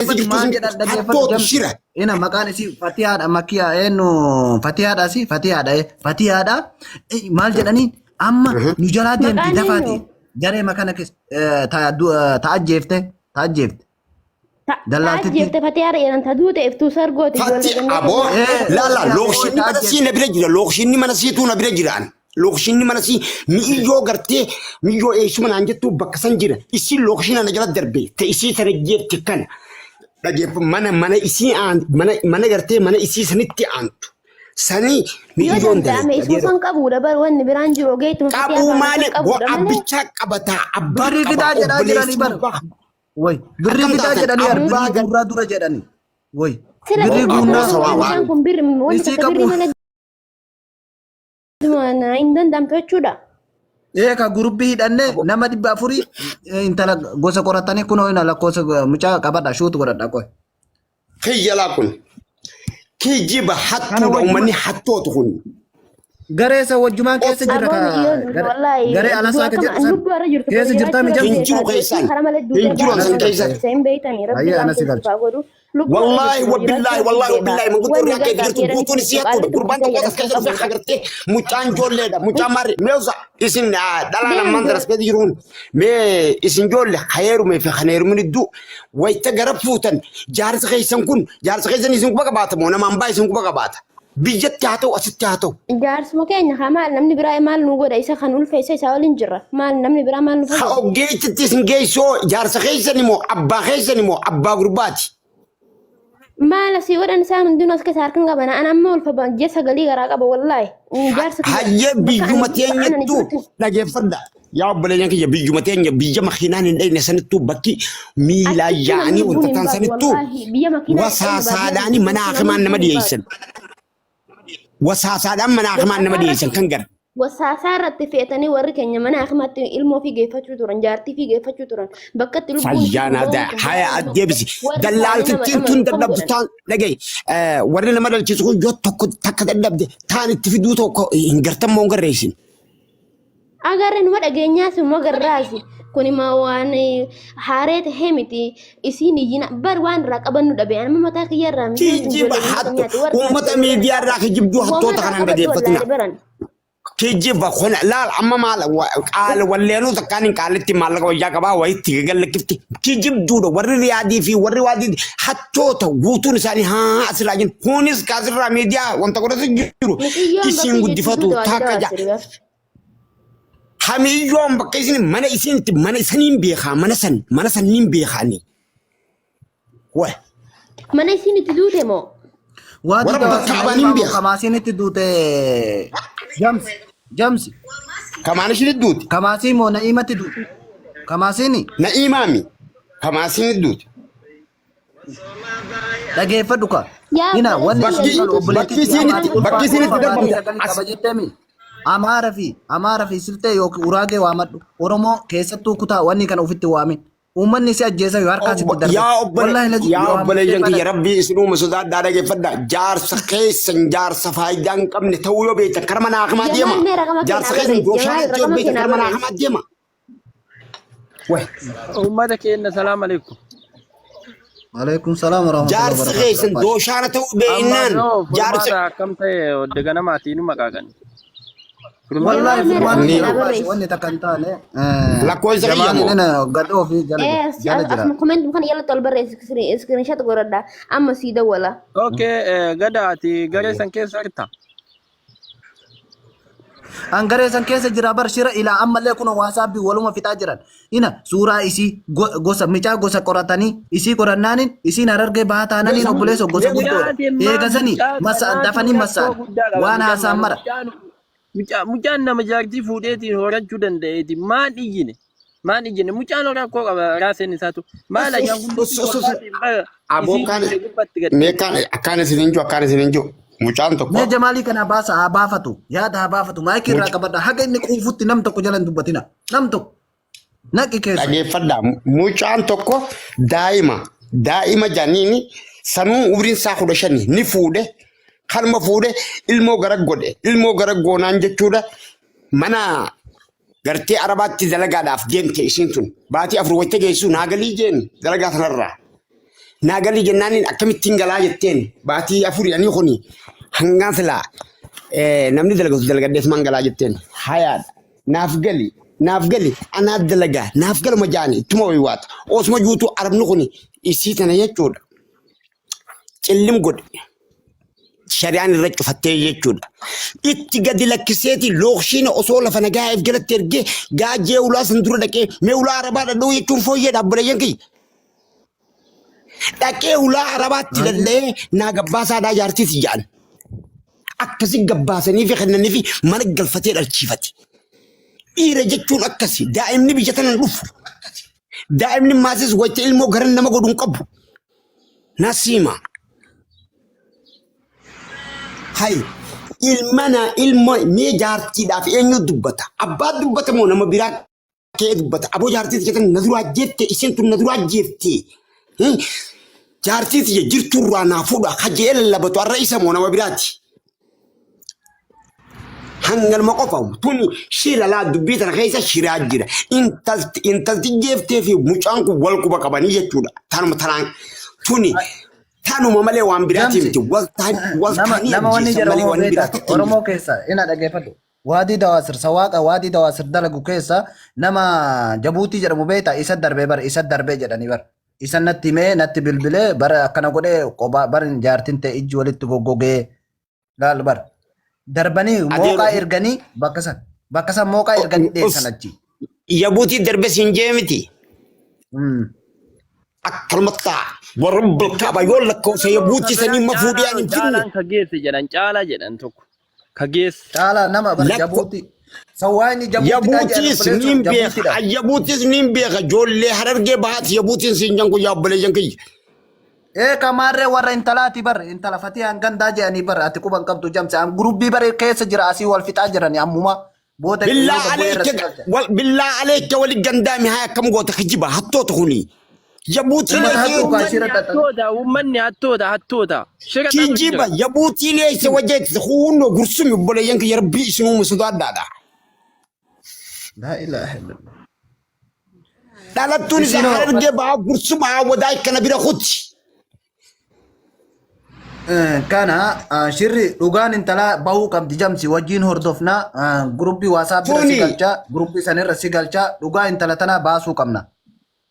Dhaggeeffadhu jirtu maal sun jedhan dhaggeeffadhu hattoota jamsi. shira. Ina maqaan isii Fatihaadha Makkiyaa eenyu Fatihaadha si Fatihaadha Fatihaadha maal jedhanii amma nu jalaa deemti Maqaan dafaati eenyu? garee makana keessa ta ajjeefte ta ajjeefte Ta dallaaltitti. ajjeefte Fatihaadha jedhan ta duute iftuu sargooti Fatti ijoollee ganda aboo keenya. laala Fatihaa lookshinni ta mana sii ajjeefte. na bira jira lookshinni mana siituu na bira jira ani. Lookshinni mana sii mi'iyyoo gartee mi'iyyoo eessuma naan jettu bakka san jira isii lookshina na jala darbe ta isii tana jeefte kana dhageeffa mana mana isii aan mana mana gartee mana isii sanitti aantu sanii Yoo mi'iyyoon danda'ame dalagde isuma adeero. san qabuudha bar wanni biraan jiru ogeettuma Fatihaa Qabuu faana san maali boo qabuudha malee. abbichaa qabataa abbaa Birrii qaba fidaa jedhaa jiranii obboleessi bar. abbaa Way birrii akkam fidaa taatan jedhanii ar abbaa birrii gar guurraa dura jedhanii. Way Sila birrii aboo guunnaa sawaa waan bishaan kun birri wanti isii takka birrii qabu. malee hin danda'amtu jechuudha. Ee ka gurubbii hidhanne nama 400 intala gosa qoratanii kunoo ina lakkoofsa mucaa qabadha shuutu godhadha qoy. Kiyyalaa kun kijiba Kana hattuudha wajjuma uummanni hattootu kun. garee isa wajjumaan keessa jirra Aboon ka yoo duute garee wallaahi garee alasaa ka akkama jedhu san lubbuu irra jirtu keessa jirtaa jiraachuu mijamtu. Hin rabbi jiru beekaa keessaan. karaa malee Hin duutee jiru baay'ee san nama keessa. gaddisiisa hin beeytanii rabbi Ayyee waan ana si keessa galcha. faa godhu lubbuu irra Wallaahi jirtu wabillaahi jiraachuu rabbi wallaahi beekaa wabillaahi manguddoo wanni irraa keessa gargaarti jirtu guutuun jedhanii isii hattuudha. qaallitti Gurbaan guddisee tokko as jedhan keessa dhufee qabuudha. agartee mucaan ijoolleedha. Mucaan maarri meewsa isin dhalaan Deem ammaan tanas keessa jiru kun mee isin ijoolle hayeerumee fi kan heerumin idduu wayita gara fuutan jaarsa keessan kun jaarsa keessan isin quba qabaata moo namaan baa isin quba qabaata. Biyyatti haa ta'u asitti haa ta'u. Jaarsuma keenya haa maal namni biraa maal nu godha isa kan ulfeessa isaa waliin jirra maal namni biraa maal nu Ha fayyada. oggeessitti isin geessoo jaarsa keessan immoo abbaa keessan immoo abbaa gurbaati. Maal asii godhan isaan hundinuu as keessa harkan qaban an amma ulfa ji'a sagalii garaa qaba wallaahi jaarsa kiyya Hayyee bakka biyyuma ani bakka ani teenyattu jirutti dhageeffadha. Yaa obboleeyyan kiyya biyyuma teenya biyya makiinaan hin dhayne sanittuu bakki miilaan achitti namni yaa'anii lubbuun wanta hin ta'an baatu sanittuu wallaahi biyya makiinaa hin dhayne baadiyyaa wasaasaadhaanii keessatti mana namni hakimaan nama lubbuun hin baatu. dhiyeessan. Wasaasaadhaan mana hakimaan nama Wasaasaa dhiyeessan irratti kan gara. wasaasaa irratti fe'atanii warri keenya mana hakimaatti ilmoo fi geeffachuu turan jaartii fi geeffachuu turan bakka itti lubbuun isii Fayyaan hin aadaa bahuun kun haya baay'ee nama addeebisi. warri isaanii nama Dallaaltittiin dhamanu tun akkam dadhabdu godhan. taan dhagaye warri nama dhalchisu kun yoo tokko takka dadhabde taan itti fiduu tokko hin gartan moo hin garreessin. Agarre numa dhageenyaas immoo garraasi. Kun immoo waan haaree tahee miti. Isiin iyyina bar waan irraa qabannu dhabe. Anuma mataa kiyya irraa miti Kijiba ijoollee hattu nyaate warra uummata miidiyaa irraa kijibduu Homaa hattoota irraa kanaan qabadhu dhageeffatina. wallaahi baran. Kijiba kun laal amma maal qaala walleenuu takkaan hin qaalitti maallaqa wayyaa qabaa wayitti gagalakkifti. Kijibduudha warri riyaadii fi warri waadii hattoota guutuun isaanii haa asirraa jiru. Kunis kaasirraa miidiyaa wanta godhatu jiru. Mucayyoon Isiin bakki jirtu guddifatu duuta waan takka jaa. dabarsire bar. Hamiyyoon bakka isin mana isinitti mana isaniin beekaa mana san mana sanniin beekaani. Wah Mana isiin itti duute moo? Waati warra dabarsi bakka Na'iimaa abaniin moo beeka. kamaasiin itti duute Jamsi Jamsi Kamaan isinitti duute. kamaasii moo Na'iimatti duute kamaasiini Na'iimaami. Kamaan isinitti duute. Dhageeffadhu ka. Yaa Ina wanni obboleessi isin Bakki kiyya galu duutu obboleettii bakki tiyya isinitti maatii bakki ulfaa isinitti ulfa baatii darbamte sagalii as qaba jetteemi. Amaara fi Amaara fi silxee yookiin Uraagee waamadhu. Oromoo keessattuu kutaa wanni kana ofitti waamin. Uummanni si ajjeesa yoo harkaa sitti darbe. Yaa obbole Wallaahi lazi yaa yoo hammattee obboleeyyan kiyya fala. rabbii isin uuma sodaadhaa dhageeffadha. Jaarsa keessan jaarsa faayidaa hin qabne ta'uu yoo beektan kara mana hakimaa deema. Jamaal mee raqama kee Jaarsa naa keessan barreessi. dooshaa Jamaal irratti yoo raqama kee beektan naa kara mana barreessi. hakimaa deema. Weh. Uummata keenya salaam alaikum. Alaikum salaam wa rahmatullahi wa Jaarsa barakatuh. keessan Abbaash. dooshaana ta'uu Amma beeknaan noo jaarsa furmaata akkam ta'e odde ganamaatii nu maqaaqan. Furmaata Wallaahi Jamaal mee raqama furmaanni kee ni naa jiru Abbaash barreessi. wanni takka hin taane lakkoofsa kiyya jamaaliin moo ina gadhoo fi jala jira. Jala jira. Asuma komentum kana jalatti ol barreessi iskiriinshat godhadha. Amma sii dawwala. Okay, gada ati garee san keessa jirta. An garee san keessa jira bar shira ilaa ammallee kun waasaabbii waluma fixaa jiran. Ina suuraa isii gosa micaa gosa qoratanii isii qorannaanin isiin harargee bahaa taananiin obboleessa gosa guddoodha. Mucaatiin maal Eegasanii mucaa masaan kanaatu dafanii rakkoo masaan guddaa qaba waan mucaan haasaan maal mara. mucaan mucaa mucaan nama jaartii fuudheetiin horachuu danda'eeti maan iyyine maan iyyine mucaan rakkoo qaba raaseen isaatu maal Us us ashaangulliitii us us us wallaahi bara aboo isiin kaan fuudhe gubbatti gad mee dhiise. kaan akkaan isin hin jiru akkaan isin hin jiru mucaan tokko Mee jamaalii kana baasa haa baafatu yaada haa baafatu maayikii irraa muc qabadha haga inni quufutti nam tokko jala hin dubbatina nam tokko naqi keessa. dhageeffadhaa mucaan tokko daa'ima daa'ima janiini sanuu umriin isaa 15 ni fuudhe kanuma fuudhe ilmoo gara godhe ilmoo gara goonaan jechuudha mana gartee arabaatti dalagaadhaaf deemte isiin tun baatii 4 wayita geessu naa galii jeen dalagaa sanarraa. Naa galii jennaaniin akkamittiin galaa jetteen baatii afurii ani kuni hangaan silaa namni dalagatu dalagadhees maan galaa jetteen hayaadha. Naaf gali naaf gali anaa dalagaa naaf galuma jaani ittuma waywaata. Osuma juutuu arabni kuni isii tana jechuudha. Cillim godhe. Shari'aan irra cufattee jechuudha. Itti gadi lakkiseeti lookshiina osoo lafa nagaa if jalatti ergee gaajee ulaa san dura dhaqee mee ulaa arabaa dhadhuu jechuun fooyyeedha obboleeyyan kiyya. Dhaqee ulaa arabaatti lalla'ee naa gabbaasaadhaa jaartiiti jedhan. Akkasi gabbaasanii fi kennanii fi mana galfatee dhalchiifate. Dhiira jechuun akkasi daa'imni biyya tana hin dhufu. Daa'imni maasis wayita ilmoo garan nama godhu hin qabu. Nasiima. Hay ilmana ilma mee jaartiidhaaf eenyu dubbata? Abbaa dubbata moo nama biraa kee dubbata? Aboo jaartii tiyya tan na duraa jette isheen tun na duraa jette. Jaartii tiyya jirturraa naa fuudha kajee lallabatu har'a isa moo nama biraati? Hangalma qofa tuni shira laa dubbii tana keessa shiraa jira. Intalti intalti jeeftee fi mucaan kun wal quba qabanii jechuudha. Tanuma tanaan tuni tanuma malee waan biraatii Jamsi miti. Wal wal nama ta'anii nama wanni ajjeesan malee jedhamu wanni beekta biraa tokko hin jiru. Oromoo keessa ina dhageeffadhu. Waadii Dawaasir sawaaqa Waadii Dawaasir dalagu keessa nama Jabuutii jedhamu beekta isa darbee bar isa darbee jedhanii bar. Isa natti himee natti bilbilee bara akkana godhee qophaa bar jaartiin ta'e ijji walitti goggogee laal bar. Darbanii Adeero mooqaa erganii bakka san mooqaa erganii dheessan achi. Yabuutii darbe siin jee miti. Akkanuma ta'a. Warra bilkaaba yoo lakkoofsa yabuutii sanii ma fuudhee ani hin finne. Caalaan ka geesse jedhan caalaa jedhan tokko ka geesse. Caalaa nama bar Lakko Jabuutii. Sawaayni Jabuutiidhaa jedhan Yabuutiis obboleessoo niin beeka. Jabuutiidha. Yabuutiis niin beeka. Ijoollee harargee bahaati yabuutiin siin jangu yaa obboleeyyan kiyya. Ee kamaarree warra intalaati bar intala fatii hangandaa jedhanii bar ati quban qabdu jamse an gurubii bar keessa jira asii wal fixaa jirani ammuma booda yoo Billaa gabbu'ee irra si aleecha galcha. wal billaa aleecha wali gandaami haa akkam goota kijiba hattoota kuni. Yabuutii Ummata hattuu kaa leessa shira xaxan. Hattoota uummanni hattoota hattoota shira xaxu kijiba jira. yabuutii leessa wajjeetti hunnoo gursumi obboleeyyan kiyya rabbii isinuu sodaadhaadha. Laa ilaaha illallah. Dhalattuun isaa Isinoo harargee bahaa gursuma hawwadaa kana bira kuti. Kana shirri dhugaan intalaa bahuu qabdi jamsi wajjin hordofnaa gurubbii waasaap bira si Tuni galchaa gurubbii sanirra si galchaa dhugaa intala tanaa baasuu qabna.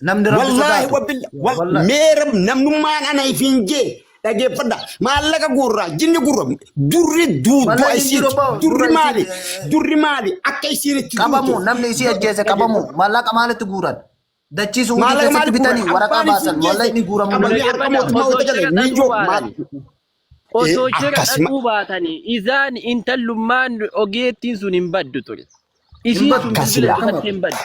Namni rabbi wallaahi sodaatu. wabilla wal Wallaahi. meera namnummaan ana ifiin jee dhageeffadha maallaqa guurraa jinni gurra durri du'a Wallahi hin jiru isiiti ba'u durri dura maali isiin durri maali akka isiin itti qabamu duute namni isii ajjeese qabamu maallaqa maalitti guuran dachii suudii maallaqa keessatti maali guuran bitanii waraqaa abbaan isiin baasan wallahi geesse ni guuramu qabamee namni. harka Dhaggeeffadha mootummaa osoo wanta gale shira xaxuu miijoo maal baatanii osoo shira akkasuma xaxuu baatanii isaan intallummaan ogeettiin sun hin baddu ture. Hin Isiin baddu sun bilbila akkasila akkama cufattee hin baddu.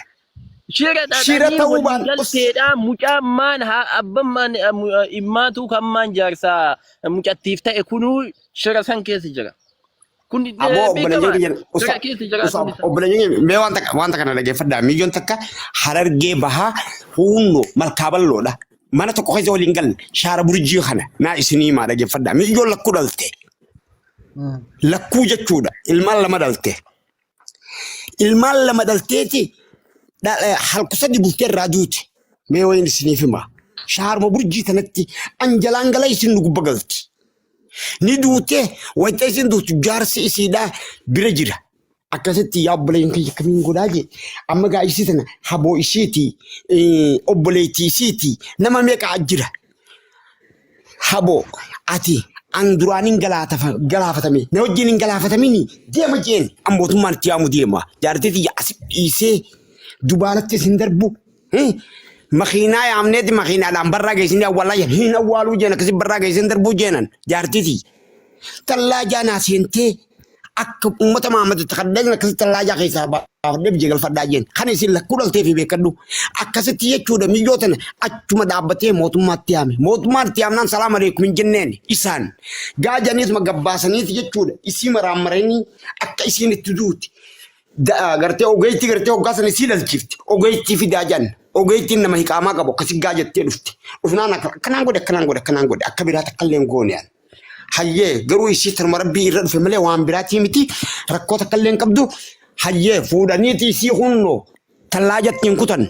Shira shira xaxanii ta'uu walii baan us galteedhaan mucaan maan haa abban maan immaatuu kan maan jaarsaa mucattiif ta'e kunuu shira san keessa jira. Kun Aboo obboleeyyan beekamaadha. kiyya usa Shira keessa usa jiraatuun isaa. obboleeyyan kiyya mee waan takka waan takka na dhaggeeffadhaa miiyyoon takka harargee bahaa huunno malkaa bal'oodha. Mana tokko keessa waliin galle shaara burjii kana naa isinii himaa dhaggeeffadhaa miiyyoon lakkuu dhalte lakkuu jechuudha ilmaan lama dhalte ilmaan lama dhalteeti halku sadi bultee irraa duute mee wayin isiniif hima shaaruma burjii tanatti anjalaan gala isin nu gubba galti. Ni duute wayita isin duutu jaarsi isiidhaa bira jira. Akkasitti yaa obboleeyyan kiyya akkamiin godhaa jee amma gaa isii tana haboo isiiti obboleettii isiiti nama meeqa jira. Haboo ati an duraan hin galaafatame na wajjin hin galaafatamini deema jeen an mootummaan itti yaamu deema jaartii tiyya asi dhiisee dubaalattis hin darbu. Makiinaa yaamneeti makiinaadhaan barraa geessinee awwaalaa jeen hin awwaaluu jeen akkasi barraa geessin darbuu jeenan jaartii tiyya. Tallaajaa naa seentee akka uummata Mahammad itti kadhadhan akkasitti tallaajaa keessaa baafadhee biyya galfadhaa jeen. Kana isin lakkuu dhaltee fi beekadhu. Akkasitti jechuudha miyyoo tana achuma dhaabbatee mootummaatti yaame. Mootummaan itti yaamnaan salaam aleekum hin jenneen isaan. Gaajaniisuma gabbaasaniiti jechuudha. Isii maraammaranii akka isiin itti duuti. Gartee ogeettii gartee hoggaa sana isii dhalchifte. Ogeettii fidaa jan. Ogeettiin nama hiqaamaa qabu akkasi gaa jettee dhufte. Dhufnaan akkanaan godhe akkanaan godhe akkanaan godhe akka biraa takka illee hin goone ani. Hayyee garuu isii tanuma rabbii irra dhufe malee waan biraatii miti rakkoo takka illee hin qabdu. Hayyee fuudhaniiti isii hunnoo tallaajatti hin kutan.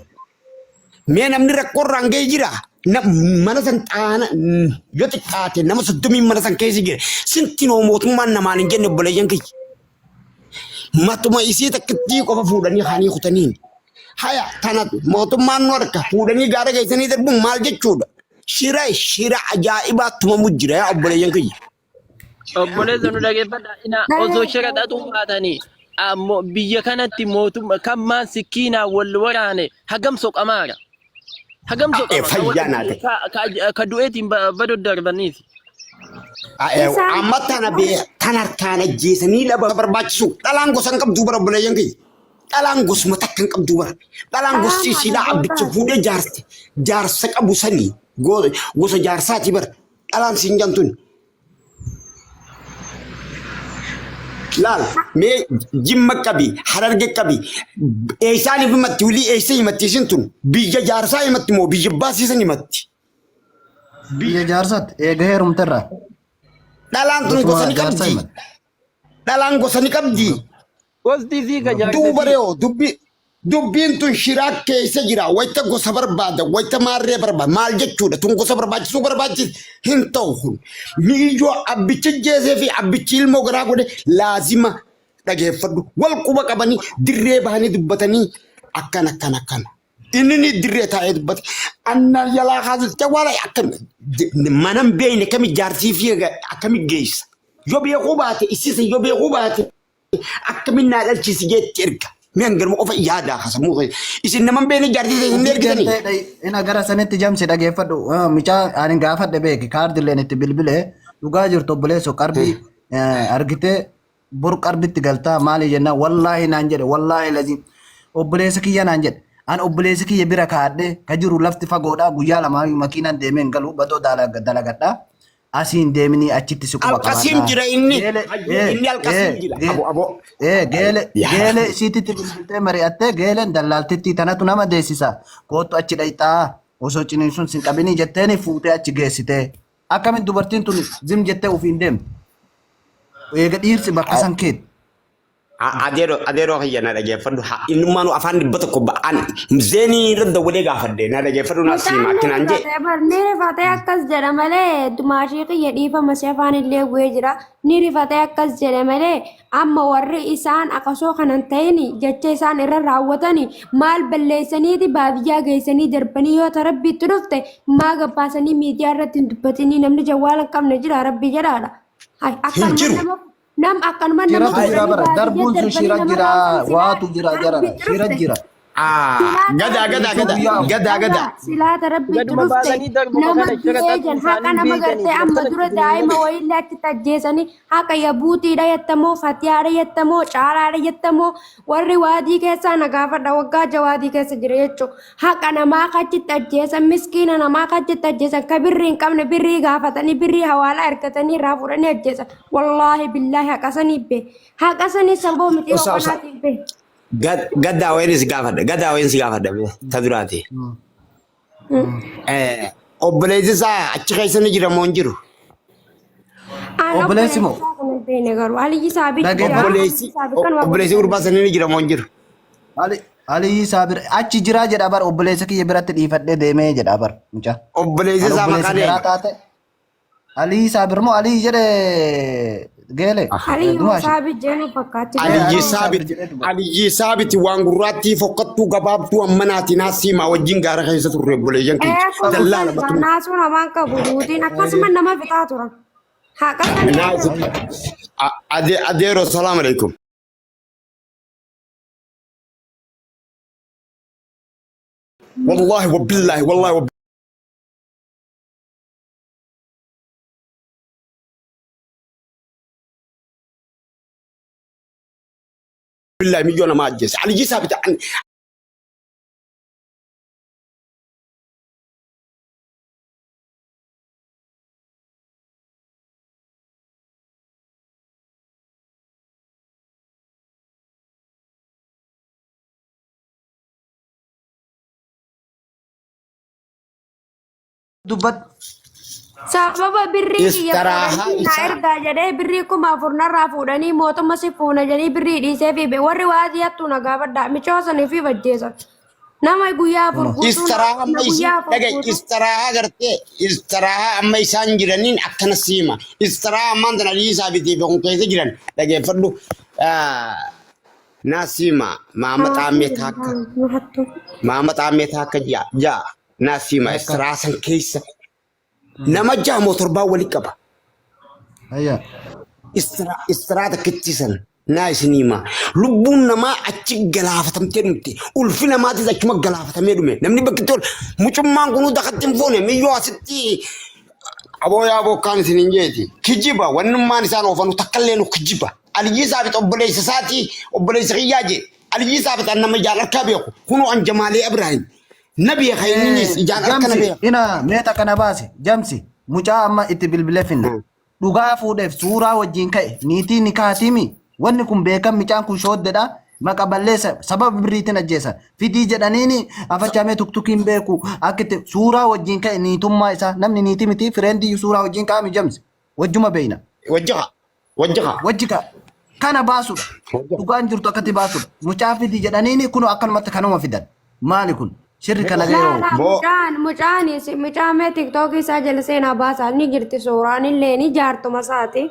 Mee namni rakkoo irraan ga'e jira. Mana san xaana yoo xiqqaate nama 30 mana san keessa jira. Sintinoo mootummaan namaan hin jenne obboleeyyan kiyya. Matuma isii takkittii qofa fuudhanii kaanii kutaniin. Haya tana mootummaan nu harka fuudhanii gaara geessanii darbuun maal jechuudha? Shira shira ajaa'ibaa tumamu jira yaa obboleeyyan kiyya. Obboleessa nu dhageeffadha. Ina osoo shira xaxuu baatanii ammoo biyya kanatti mootummaa kan maan sikkiinaa wal waraane hagam soqamaara. Hagam soqama. Fayyaa naa ta'e. Ka du'eetiin badoo darbaniiti. Isaan Amma tana bee tan harkaan ajjeesanii dhaba barbaachisu. Dhalaan gosa hin qabduu bara obboleeyyan kiyya. Dhalaan gosuma takka hin qabduu bara. Dhalaan dhalaan gosti haadha isiidhaa abbicha gootaati. fuudhee jaarse jaarsa qabu sanii gosa jaarsaati bara. Dhalaan siin jantun. Laal mee jimma qabi hararge qabi eessaan himatti wulii eessa himatti isin tun biyya jaarsaa himatti moo biyya baasiisan himatti. Biyya jaarsaatti eega heerumterraa Dhalaan tun gosa gosuma ni jaarsaa qabdi. himatti. Dhalaan gosa ni qabdi. Gosti isii ka Duuba jaarsasii. ree'oo dubbi dubbiin tun shiraa keessa jira. Wayita gosa barbaada, wayita maarree barbaada. Maal jechuudha? Tun gosa barbaachisuu barbaachis hin ta'u kun. Miiyyoo abbichi jeesee fi abbichi ilmoo garaa godhe laazima dhageeffadhu. Wal quba qabanii dirree bahanii dubbatanii akkana akkana akkana. Inni ni dirree taa'ee dubbate. Anna jalaa kaasiste wala akkami mana hin beekne akkami jaarsii fi akkami geessa. Yoo beekuu baate isiisa yoo beekuu baate akkamiin naa dhalchisi jeetti erga. Mee hangaruma qofa yaadaa hasamuu kee. Isin nama hin beekne jaartii ta'e hin Dubbii ergitanii. deemtee ina gara sanitti jamsi dhageeffadhu. Mucaa ani gaafadhe beeki kaardilleen itti bilbilee dhugaa jirtu obboleesso qarbii argitee bor qarbitti galtaa maali jennaan wallaahi naan jedhe wallaahi lazim obboleessa kiyya naan jedhe an obboleessa kiyya bira kaadhe ka jiru lafti fagoodha guyyaa lamaa makiinaan deemee hin galu badoo dalagadha asiin deeminii achitti si quba Alqasiim qabaadha jira inni. geele Hayyee ee inni alqasiim ee jira. gee Abo abo. ee geele Yaa. geele isiititti bilbiltee mari'attee geeleen dallaaltittii tanatu nama deessisa koottu achi dhayxaa osoo ciniinsuun sin qabinii jetteeni fuutee achi geessitee akkamiin dubartiin tun zim jettee ofiin deemte eega dhiirsi bakka san keetti. Adeeroo adeeroo kiyya na dhageeffadhu. Innummaanuu afaan 100 ba'an zeenii irra dawwalee gaafadhe na dhageeffadhu naa siima Mucaan ni akkinaan jee. rifate bar ni rifate akkas jedha malee dumaashii kiyya dhiifama si afaan illee bu'ee jira ni rifate akkas jedha malee amma warri isaan akasoo kanan ta'in jecha isaan irra raawwatani maal balleessaniiti baadiyyaa geessanii darbanii yoo ta rabbiitti dhufte maa gabbaasanii miidiyaa irratti hin dubbatinii namni jawwaala hin qabne jira rabbi jedhaadha. Hay Hin akkanuma jiru. nama nam akkanuma nama Shiratu jira fuudhanii bara baadiyyaa darbuun sun darbanii shira nama jira raawwatan silaa waatu jira jarana rabbiitti shira dhufte jira. silaata Gadaa gadaa rabbiitti gadaa Guyyaa dhufte gadaa gadaa. dhagaa silaata rabbiitti Gaduma dhufte baasanii darbuma nama kana shira du'ee xaxuu jan haqa isaanii nama beekanii gartee amma bakka dura sanatti daa'ima wayiillee achitti ajjeesanii haqa yabuutiidha jettamoo fatiyaadha jettamoo caalaadha jettamoo warri waadii keessaa na gaafadha waggaa jawaadii keessa jira jechuudha. Haqa namaa kachitti ajjeesan miskiina namaa kachitti ajjeesan ka birrii hin qabne birrii gaafatanii birrii hawaalaa ergatanii irraa fuudhanii ajjeesan. Wallaahi billaahi haqa sanii bee. Haqa sanii sababa miti Osa osa. kanaatiif bee. Gaddaa wayiin si gaafadha. Gaddaa wayiin si gaafadha. Ta duraati. Obboleessi isaa achi keessa ni jira moo hin jiru? Aan Obboleessi obboleessi moo? isaa kana hin beekne garuu Aliyyi Saabit jira. Dhageeffadhu. Aliyyi Obboleessi Saabit kan waa obboleessi gurbaa sanii ni jira moo hin jiru? Ali Aliyyi Saabir achi jiraa jedha bar obboleessa kiyya biratti dhiifadhee deemee jedha bar mucaa. Obboleessi Ani isaa obboleessa maqaan garaa eenyu? taate Aliyyi Saabir moo Aliyyi jedhe geele Aliyyi Dumaashi. Saabit jedhu fakkaatti Ee jira. Aliyyi Aliyyi Saabir Saabit jedhee dubbata. Aliyyi Saabit waan gurraattii fokkattuu gabaabduu ammanaati naasiimaa wajjin gaara keessa turre obboleeyyan Ee keenya. akkuma Dallaala san matuma. naasuun hamaan qabu duutiin akkasuma nama fixaa turan. Haqa sanii Naasi adeero salaam alaikum. Wallahi wabillahi wallahi wabillahi miyyoo nama ajjeese. Aliyyi Saabit Dubbadhu. Sababa birrii kiyya Istiraahaa fuudhanii naa isaa ergaa jedhee birrii 4000 narraa fuudhanii mootumma si fuuna jedhanii birrii dhiisee fi warri waadii hattuu na gaafadhaa micoo sanii fi ajjeesan. Nama guyyaa 4 guutuu Istiraaha nama amma isin guyyaa 4 dhaga'i guutuu. istiraaha gartee istiraaha amma isaan jiraniin akkana siima. Istiraaha ammaan tana dhiisaa bitee fi kun keessa jiran dhageeffadhu. Naa siima maama xaammee taakka maama xaammee taakka ja'a ja'a naa siima istiraaha san keessa nama ja'a moo torbaa wali qaba. Hayya. Istiraa takkitti san naa isin hima. Lubbuun namaa achi galaafatamtee dhumte. Ulfi namaatis achuma galaafatamee dhume. Namni bakki itti ol mucummaan kunuu dakatti hin fuune miyyoo asitti aboo yaa bokkaan isin hin jeeti. Kijiba wannummaan isaan oofanu takkallee nu kijiba. Aliyyii saabit obboleessa isaatii obboleessa kiyyaa jee. Aliyyii saabit an nama ijaan harkaa beeku. Kunoo an Jamaalee Ibraahim. Na beeka inninis ijaan harka na Jamsi beeka. ina meeta kana baase jamsi mucaa amma itti bilbilee finna. Dhugaa fuudheef suuraa wajjin ka'e niitii ni kaatiimi wanni kun beekan micaan kun shooddedha maqa balleessa sababa birriitiin ajjeesan fidii jedhaniini afachamee tuktukiin beeku akka itti suuraa wajjin ka'e niitummaa isaa namni niitii miti fireendii suuraa wajjin ka'ami jamsi wajjuma beeyna. Wajjaha. Wajjaha. Wajji ka kana baasudha. Dhugaan jirtu akkatti baasudha. Mucaa fidi jedhaniini kunoo akkanumatti kanuma fidan. Maali kun? Shirri kana Laa yeroo. laa Boo. mucaan mucaan mucaa mee tiktookii isaa jala seenaa baasaa ni jirti suuraan illee ni jaartuma isaati.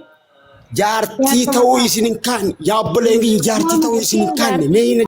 Jaartii Jaartuma ta'uu isaati. isin hin kaanne. Yaa obboleen kiyya jaartii ta'uu isin hin kaanne. Mee hin